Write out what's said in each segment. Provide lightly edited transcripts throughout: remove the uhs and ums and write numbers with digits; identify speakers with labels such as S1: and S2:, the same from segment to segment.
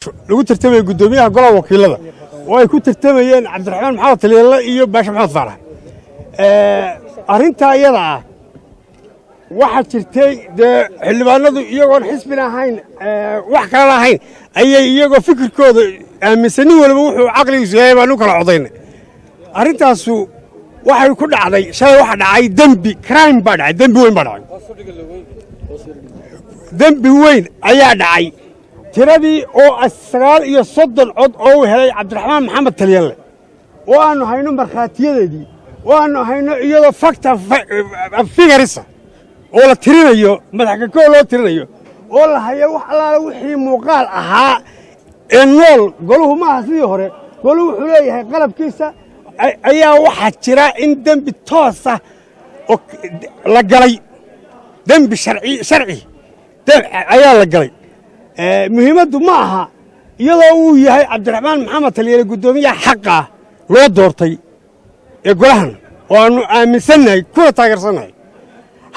S1: Lagu tartamaya guddoomiyaha golaha wakiilada oo ay ku tartamayeen Cabdiraxmaan Maxamed Talyanle iyo Baashe Maxamed Faarax. Arrintaa iyada ah waxaa jirtay dee xildhibaanadu iyagoon xisbina ahayn, wax kalena ahayn, ayay iyagoo fikirkooda aaminsan, nin waliba wuxuu caqligiisu yahay baanu kala codaynay. Arrintaasu waxay ku dhacday shalay. Waxa dhacay dembi, crime baa dhacay, dembi weyn baa dhacay, dembi weyn ayaa dhacay. Tiradii oo 39 cod oo uu helay Cabdiraxmaan Maxamed Talyanle, oo aannu hayno markhaatiyadeedii, oo aannu hayno iyadoo fact and figures ah oo la tirinayo, madax kakoo loo tirinayo, oo la hayo wax allaala wixii muuqaal ahaa ee nool. Goluhu maaha sidii hore, goluhu wuxuu leeyahay qalabkiisa. Ayaa waxaa jira in dembi toosa oo la galay, dembi sharci ayaa la galay. Muhiimaddu ma aha iyadoo uu yahay Cabdiraxmaan Maxamed Talyanle guddoomiyaha xaqa ah loo doortay ee golahan, oo aannu aaminsannahay kuna taageersannahay,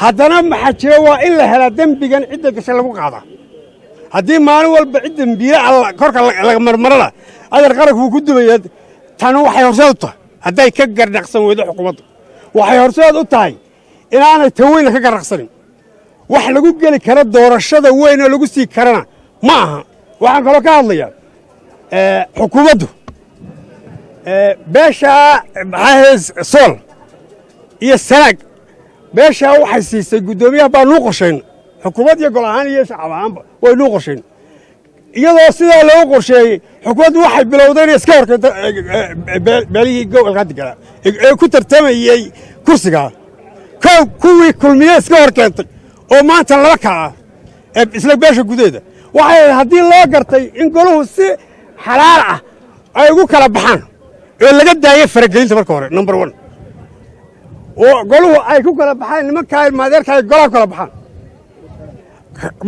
S1: haddana maxaa jira? Waa in la helaa dembigan cidda gashay lagu qaadaa. Haddii maalin walba cid dembiile korka laga marmarana, adeer, qaranku wuu ku dumaya. Tani waxay horseed u tahay, hadday ka garnaqsan weydo xukuumaddu, waxay horseed u tahay inaanay taweyna ka garnaqsanin. Wax lagu geli karo doorashada weyn oo lagu sii karana ma aha. Waxaan kaloo ka hadlayaa xukuumaddu beeshaa maxaa Sool iyo Sanaag, beeshaa waxay siisay guddoomiyaha baa nuu qorshayn. Xukuumad iyo gol ahaan iyo shacab ahaanba way nuu qorshayn. Iyadoo sidaa loogu qorsheeyey, xukuumaddu waxay bilowday inay iska horkeento beelihii gobolkaa deganaa ee ku tartamayey kursigaa. Kow, kuwii Kulmiye iska hor keentay oo maanta laba kala ah ee isla beesha gudaheeda. Waxay ahayd haddii loo gartay in goluhu si xalaal ah ay ugu kala baxaan oo laga daayo faragelinta marka hore, number one, oo goluhu ay ku kala baxaan, nimankaa ilmaadeerka ay golaha ku kala baxaan,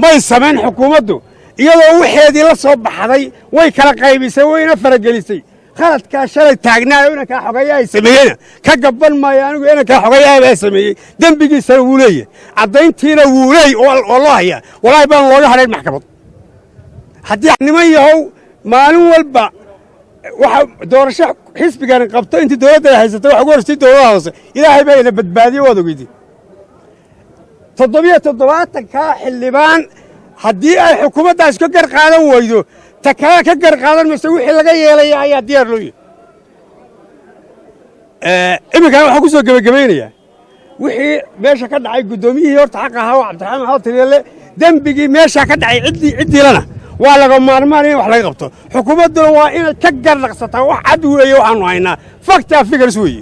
S1: may samayn xukuumaddu. Iyadoo waxeedii la soo baxday way kala qaybisay, wayna faragelisay. Khaladkaa shalay taagnaa inankaa xogayaa ay sameeyeyna ka gabban maayo anigu. Inankaa xogayaa baa sameeyey, dembigiisana wuu leeyahay, caddayntiina wuu leey oo loo hayaa. Walaahi baan looga hadhayn maxkamad. Haddii niman yahow maalin walba waxa doorasho xisbigani qabto, intii dowladda ay haysatay waxa ugu horreysay dowladaha hoose. Ilaahay baa ina badbaadiye, waad ogeydi. 77-kaa xildhibaan haddii ay xukuumaddaas ka gar qaadan weydo, ta kale ka gar qaadan mayso. Wixii laga yeelaya ayaa diyaar loo yahay. Iminkana waxaan ku soo gebagabaynayaa wixii meesha ka dhacay. Guddoomiyihii horta xaq ahaa oo Cabdiraxmaan Maxamed Talyanle, dembigii meeshaa ka dhacay ciddiilana waa laga maarmaan in wax laga qabto. Xukuumadduna waa inay ka garnaqsataa. Wax cad weeye, waxaanu haynaa fact and figures weeye.